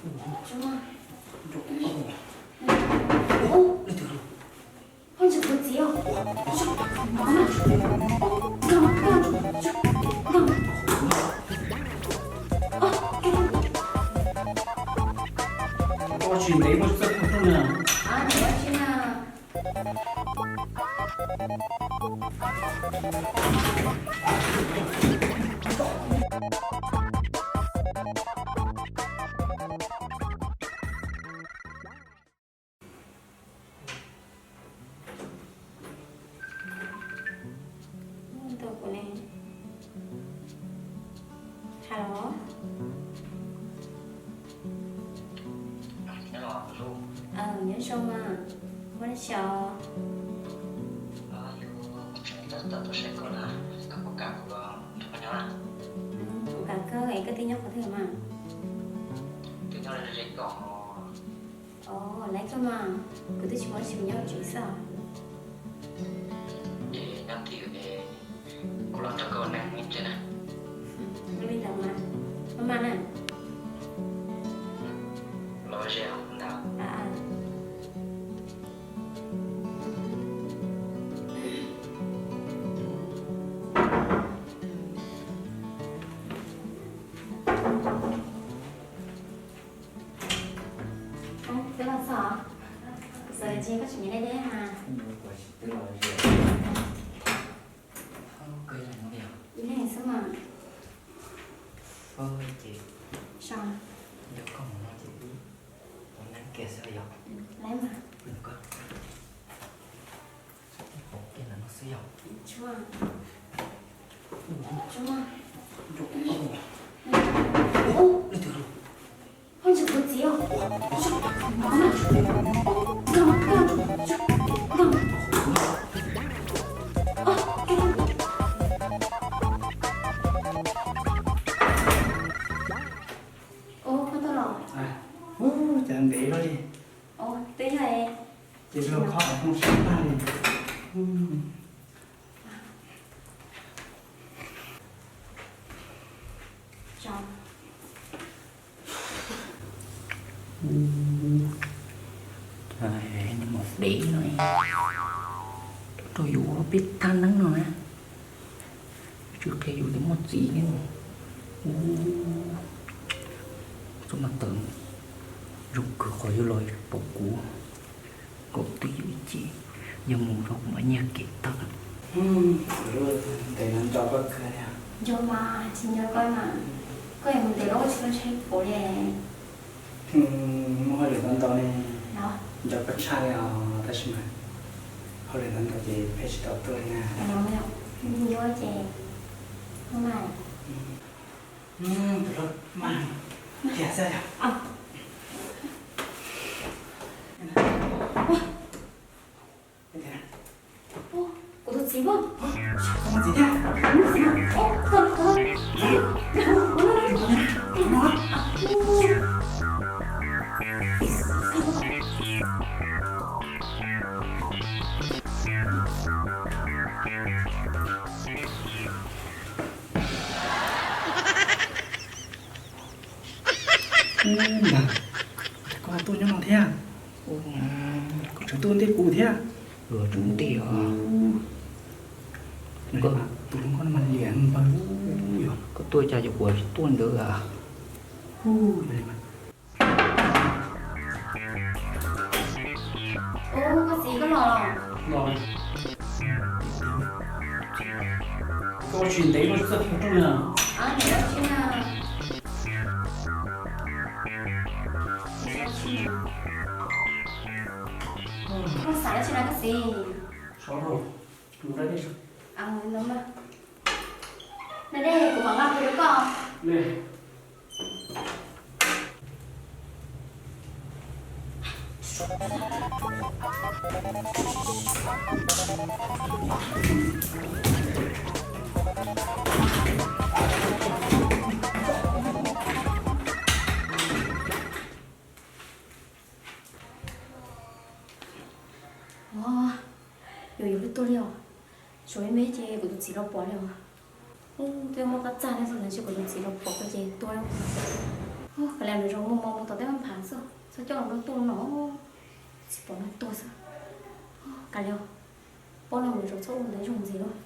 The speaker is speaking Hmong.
Ua tsis ntev muaj txawj ua rooj na. Ntau kuv ne. Hello. Nyob zoo mas, muaj dab tsi os? Kuv kam koj es koj twb nyob qhov twg mas? Os, laiv koj mas, kuv twb tsis muaj dab tsi, kuv nyob tsev xwb. Ces nyob twj ywm es kuv los nrog koj ua neej ib pliag na. Ua li ntawd mas, maj mam na. Los ze ntawd. Twb los txog, xav li cas koj tseem nyob deb deb ha? Ib leeg xwb mas. Ces yog koj mus no ces wb ua neeb kiag xwb yog? Laiv mas. Hauv kiag ntawm no xwb yog? Tsuag. Tsuag. Oj, tsis kuv txiv os. Ua koj tuaj los? Ua cas ntev luaj li. Twb yog ces los khob rooj sab tag li. Nws mus dev no rau yus ua peb tag neeb no na. Tsis qhia yus tias muaj txiv ne. Txoj mas tawm zoo kawg qhov yuav los pom kuv. Kom twj ywm ib ce, yog mus rau kuv mam nyiag kev tawm. Ntev no nco koj kawg thiab. Nco mas, tsis nco koj mas, koj yuav mus ntev los tsis tau tsheb puv li. Muaj hauj lwm ntau ntau ne. Nco koj tshaj li os, tab sis mas hauj lwm ntau ntau ces pheej tsis tau tuaj li na. Yuav ces mas. Tiag xwb yog. Kuv tus txiv mas. Kuv tus txiv thiab. Ntag, koj tuaj nyob no thiab. Koj tseem tuaj ntej kuv thiab. Luag tseem ntej os. Tus hluas nkauj no mas liam npaws yog. Koj tuaj cas yuav kuv tsis tuaj ntawd a. Ub, koj txiv koj los los? Koj ua tsis ntev koj txawj hu rooj na. Koj xav dab tsi na koj txiv? Dej, kuv mam nqa tus rau koj. Ua, yuav yuav lub tuaj li os. Tshuav ib me ces kuv tus txiv los pom li os. Ub, twb muaj qab txaj thiab xwb, tab sis kuv tus txiv los pom ces tuag lawm. Kav liam, lwm zaus mus mos mus tom tej nphav xwb, txhob coj los tuaj no, tsis pom nws tuag xwb. Kav liam, poj no lwm zaus txhob ua ntawd zoo ntxiv lauj.